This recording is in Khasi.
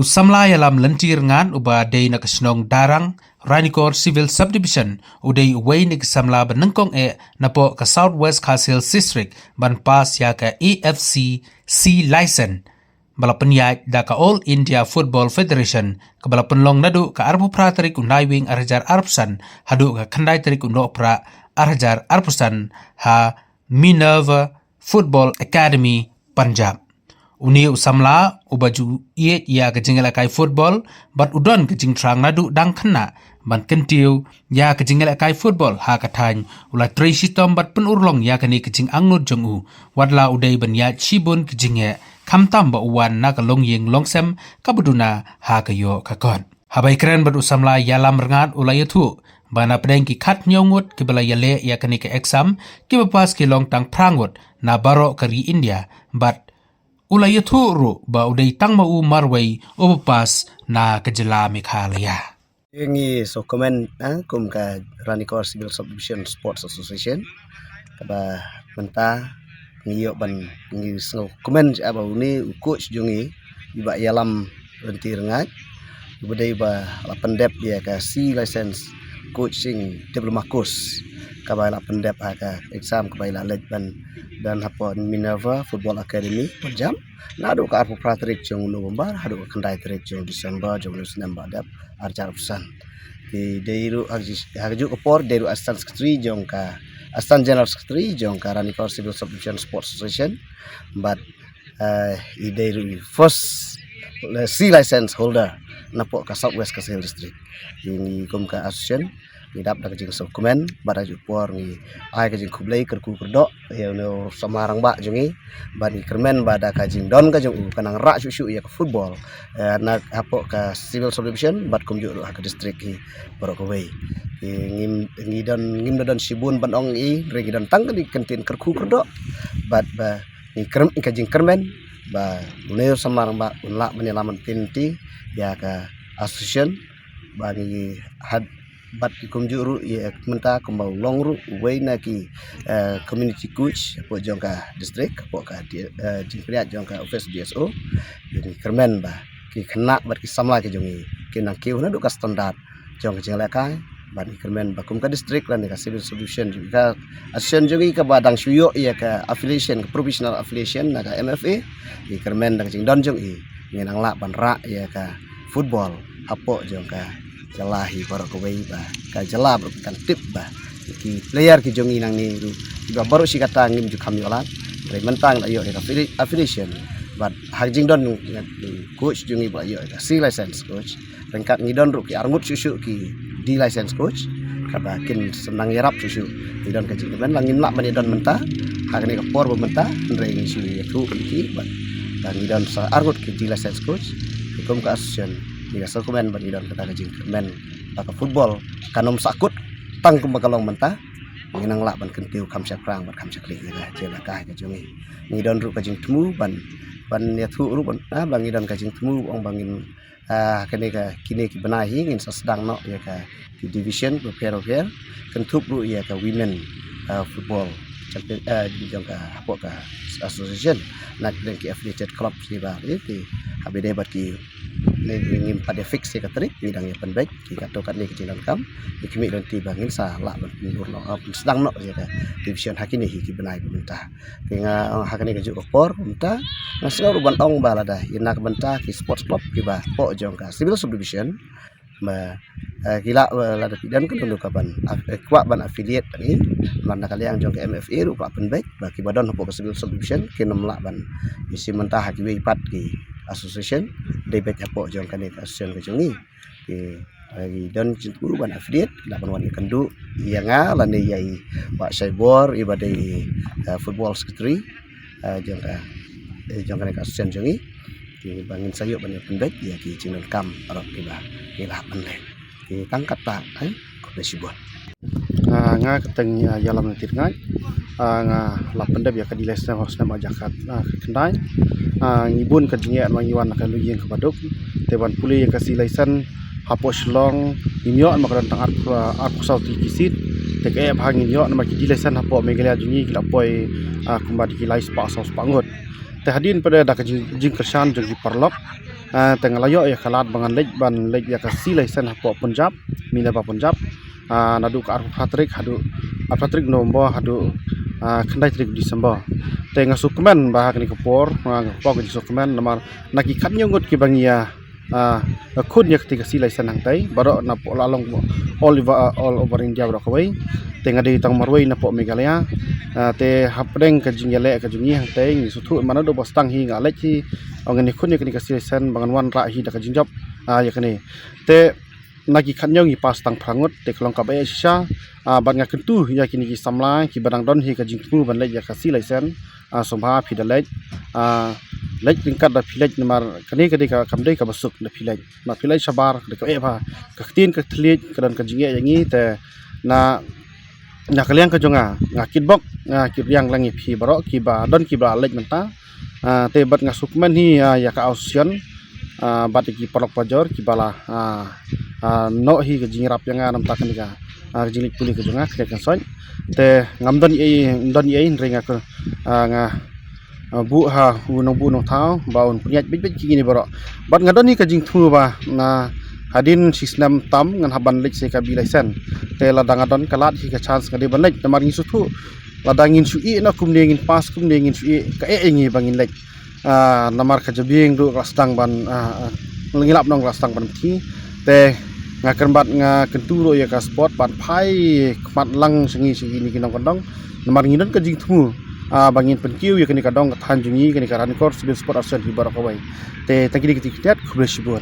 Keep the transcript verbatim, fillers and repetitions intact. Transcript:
Samla ïalam Lynti Rngat uba dei na ka shnong Darrang, Ranikor Civil Subdivision, u dei uwei na ki samla ba nyngkong eh napoh ka South West Khasi Hills District ban pass ïa ka A F C C license ba la pynïaid da ka All India Football Federation, kaba la pynlong naduh ka arphew phra tarik u Naiwieng ar hajar arphew san haduh ka khyndai tarik u Nohprah ar hajar arphew san ha Minerva Football Academy, Punjab. Une u samla uba ju ïeit ïa ka jingïalehkai football bad u don ka jingthrang naduh dang khynnah ban kyntiew ïa ka jingïalehkai football ha ka thaiñ, u la trei shitom bad pynurlong ïa kane ka jingangnud jong u, watla u dei ban ïaid shibun ka jingeh, khamtam ba u wan na ka longïing longsem kaba duna ha ka ïoh ka kot. Haba ïakren bad u samla ïalam Rngat u la ïathuh ba na pdeng ki khathynñiew ngut kiba la ïaleh ïa kane ka exam, kiba pass ki long tang phra ngut na baroh ka ri India, bad u la ïathuh ruh ba u dei tang ma u marwei uba pass na ka jylla Meghalaya. Ngi sngewkmen, eh, kum ka Ranikor Civil Subdivision Sports Association, kaba mynta ngi ïoh ban, ngi sngewkmen sha ba une u coach jong ngi, i Bah Ïalam Lynti Rngat, uba dei ba la pyndep ïa ka C license coaching diploma course, kaba la pyndep ha ka exam kaba i la leit ban don hapoh Minerva Football Academy, Punjab, naduh ka arphew phra tarik jong u November haduh ka khyndai tarik jong u December jong u snem ba dep, ar hajar arphew san. Te dei ruh ha ka ju-, ha kajuh ka por dei ruh Assistant Secretary jong ka, Assistant General Secretary jong ka Ranikor Civil Subdivision Sports Association, bad, eh, i dei ruh i first, eh, C license holder napoh ka South West Khasi Hills District. Te ngi kum ka association ngi dap da ka jingsngewkmen bad ha kajuh ka por ngi ai ka jingkhublei kyrkhu kyrdoh ïa une u samla rangbah jong ngi, bad ngi kyrmen ba da ka jingdon ka jong u ka nang rah shuh shuh ïa ka football, eh, na hapoh ka Civil Subdivision bad kumjuh ruh ha ka district hi baroh kawei. Ngi, ngi don, ngim da don shibun ban ong i, hynrei ngi don tang kane ka kyntien kyrkhu kyrdoh bad ba ngi kyrm-, ka jingkyrmen ba une u samla rangbah un lah ban ïalam ban pynti ïa ka association, ba ngi had bad kumjuh ruh ïa mynta kumba u long ruh uwei na ki, eh, community coach hapoh jong ka district, hapoh ka di-, eh, jingpynïaid jong ka office D S O. Ngi kyrmen ba ki khynnah bad ki samla ki jong ngi kin nang kiew naduh ka standard jong ka jingïalehkai, bad ngi kyrmen ba kum ka district lane ka civil subdivision jong ngi, ka association jong ngi kaba dang shu ïoh ïa ka affiliation, ka professional affiliation na ka M F A, ngi kyrmen da ka jingdon jong i ngin nang lah ban rah ïa ka football hapoh jong ka jylla hi baroh kawei, ba ka jylla baroh kan tip ba ki player ki jong ngi nangne ruh kiba baroh shi katta ngim ju kham ïoh lad. Hynrei mynta ngi la ïoh ïa ka affili-, affiliation bad ha ka jingdon jong u coach jong ngi ba la ïoh ïa ka C license coach, ryngkat ngi don ruh ki arngut shuh shuh ki D license coach kaba kin sa nang ïarap shuh shuh. Ngi don ka jingkyrmen, la ngim lah ban ïadon mynta ha kane ka por ba mynta, hynrei ngi shu ïathuh ïa ki ba, ba ngi don sa arngut ki D license coach. Te kum ka association ngi la sngewkmen ba ngi don kata ka jingkyrmen ba ka football kan ym sahkut tang kumba ka long mynta. Ngin nang lah ban kyntiew kham shaphrang bad kham shakri ïa ka jingïalehkai ka jong ngi. Ngi don ruh ka jingthmu ban, ban ïathuh ruh ban, ah, ba ngi don ka jingthmu ong ba ngin, ah, kane ka, kine ki bnai hi ngin sa sdang noh ïa ka ki division bapher bapher, kynthup ruh ïa ka women, ah, football champion, ah, jong ka hapoh ka association, na ki dang ki affiliated club kiba, eh, ki haba dei bad ki ne, ngim pat ïa fix ïa ka tarik, ngi dang ïa pynbeit, ki katto katne ki jingdonkam, ngi khmih lynti ba ngin sa lah ban pynlong noh, ah, pynsdang noh ïa ka division ha kine hi ki bnai ba mynta. Te nga ong ha kane kajuh ka por mynta, nga sngew ruh ban ong ba lada ïa na ka bynta ki sports club kiba hapoh jong ka civil subdivision, ba, eh, ki lah, eh, lada phi don ka don ka ban af-, eh, kwah ban affiliate bad ngi, namar na ka liang jong ka M F A ruh ka la pynbeit ba kiba don hapoh ka civil subdivision kin ym lah ban ïashim bynta ha kiwei pat ki association, dei beit hapoh jong kane ka association ka jong ngi. Ki, eh, ki don jingthmu ban affiliate, lah ban wan ïakynduh ïa nga lane ïa i Bah Shaibor, iba dei i, eh, football secretary, eh, jong ka, eh, jong kane ka association jong ngi. Ki ba ngin sa ïoh ban ïa pynbeit ïa ki jingdonkam baroh kiba ngi lah ban leh. Te tang katta, eh, khublei shibun. Ah, nga kyrteng, ah, Ïalam Lynti Rngat. Ah, nga la pyndep ïa ka D license ha u snem ar hajar, ah, khyndai. Ah, ngi bun ka jingeh namar ngi wan na ka longïing kaba duk. Te ban pule ïa ka C license hapoh Shillong, ngim ïoh namar ka don tang arphew, arphew saw tylli ki seat. Te kaei ba ngim ïoh namar ki D license hapoh Meghalaya jong ngi ki la poi, ah, kumba da ki lai spah saw spah ngut. Te hadien pat da ka jing, jingkyrshan jong ki paralok, Ah, te nga la ïoh ïa ka lad ba ngan leit, ban leit ïa ka C license hapoh Punjab, mynta ba Punjab. Ah, naduh ka arphew phra tarik haduh, arphew phra tarik November haduh, ah, khyndai tarik December. Te nga sngewkmen ba ha kane ka por, ah, nga pok ka jingsngewkmen namar na ki khatnïew ngut kiba ngi ïa, ah, khun ïa kata ka C license hangtai, baroh napoh la long all over, all over India baroh kawei. Te nga dei tang marwei napoh Meghalaya. Ah, te hapdeng ka jingïaleh ka jong ngi hangtai, ngi sngewthuh mynta naduh ba sdang hi nga leit hi, ong ngan ïakhun ïa kane ka C license ba ngan wanrah hi da ka jingjop, ah, ïa kane. Te na ki khatnïew ngi pass tang phra ngut, te ka long kaba eh shisha, ah, bad nga kyntu ïa kine ki samla kiba dang don hi ka jingthmu ban leit ïa ka C license, ah, sngewbha phi da leit, ah, leit ryngkat da phi leit namar kane ka dei ka, kam dei kaba suk da phi leit. Namar phi leit shabar, ka dei kaba eh bha. Ka ktien ka thylliej ka don ka jingeh ïa ngi, te na, na ka liang ka jong nga, nga kitbok, nga kyrpad lang ïa phi baroh kiba don kiba leit mynta. Ah, te bad nga sngewkmen hi, ah, ïa ka association, ah, bad ïa ki paralok parajor kiba la, ah, ah, noh hi ka jingïarap ïa nga namar kane ka, ah, ka jingleit pule ka jong nga, ka jingïakhun. Te ngam don ei, ngam don ei, hynrei nga ka, ah, nga, ah, buh ha u nongbuh nongthaw ba un pynïaid beit beit kine baroh. Bad nga don hi ka jingthmu ba na hadien shi snem tam ngan hap ban leit sa ïa ka B license. Te lada nga don ka lad hi ka chance nga dei ban leit namar ngi sngewthuh lada ngin shu ïeh noh kumne ngin pass kumne ngin shu ïeh, ka eh ïa ngi ba ngin leit. Ah, namar ka jabieng ruh ka la sdang ban, ah, ah, ngi lap nong ka la sdang ban pynthikna. Te nga kyrpad, nga kyntu ruh ïa ka sport ban phai khmat lang sha ngi sha kine ki nongkyndong. Namar ngi don ka jingthmu, ah, ba ngin pynkiew ïa kane ka dong ka thaiñ jong ngi, kane ka Ranikor Civil Sport Association hi baroh kawei. Te tang kine ki ktien kynthait, khublei shibun.